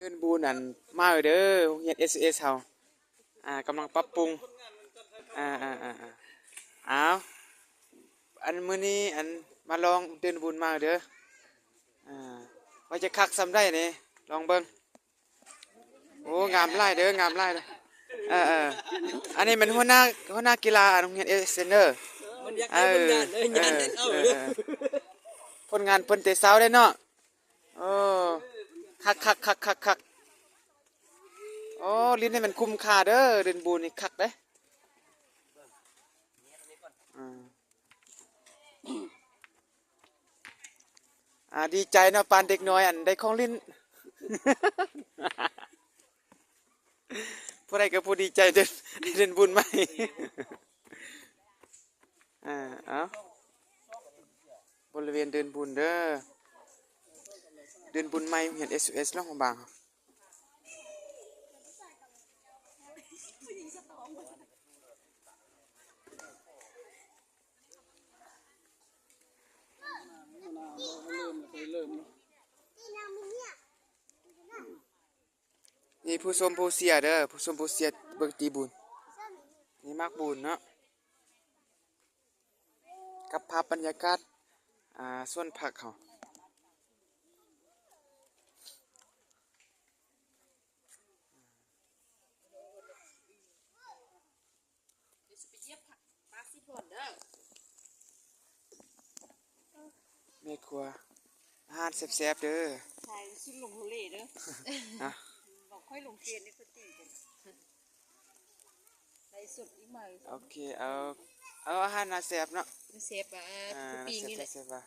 ເດີ່ນບຸນອັນໃໝ່ເດີ ໂຮງຮຽນເອສເອສເຮົາ ອ່າ ກຳລັງປັບປຸງ ອ່າໆໆໆ ອ້າວ ອັນມື້ນີ້ອັນມາລອງເດີ່ນບຸນໃໝ່ເດີ ອ່າ ວ່າຈະຄັກສ່ຳໃດນີ້ ລອງເບິ່ງ. ໂອ້ ງາມຫຼາຍເດີ ງາມຫຼາຍເດີ ເອີໆ ອັນນີ້ແມ່ນຫົວໜ້າ ຫົວໜ້າກິລາອັນໂຮງຮຽນເອສເອສເດີ ມັນຢາກໄດ້ຜົນງານ ເອີ ເອີ ຢາກເອົາເດີ ເອີ ເອີ ຜົນງານເພິ່ນແຕ່ເຊົ້າເດ້ເນາະ ໂອ້ ຄັກໆໆໆໆ ໂອ້ ຫຼິ້ນໃຫ້ມັນຄຸ້ມຄ່າເດີ ຫຼິ້ນບູນນີ້ຄັກເດ້ ອືມ ອ່າ ດີໃຈເນາະ ປານເດັກນ້ອຍອັນໄດ້ຂອງຫຼິ້ນ ຜູ້ໃດກໍຜູ້ດີໃຈເດີ ໄດ້ຫຼິ້ນບຸນໃໝ່ ອ່າ ເອົາ ບໍລິເວນເດີ່ນບຸນເດີ ເດີ່ນບຸນໃໝ່ໂຮງຮຽນເອສເອສ ຫຼວງພະບາງ. ນີ້ຜູ້ຊົມຜູ້ເຊຍເດີ ຜູ້ຊົມຜູ້ເຊຍເບິ່ງຕີບຸນ ນີ້ມັກບຸນເນາະ ກັບພາບບັນຍາກາດ ອ່າ ສວນຜັກເຮົາ. ແມ່ຄົວ ອາຫານແຊບໆເດີ ຖ່າຍສຸດລົງທະເລເດີ ຮະ ບອກຂ້ອຍລົງເຟສນີ້ ຂ້ອຍຕີກັນ ໄລສົດອີກໃໝ່ ໂອເຄ ເອົາ ເອົາອາຫານໜ້າແຊບເນາະ ແຊບວ່າ ອ່າ ປີ້ງນີ້ແຫຼະ ແຊບວ່າ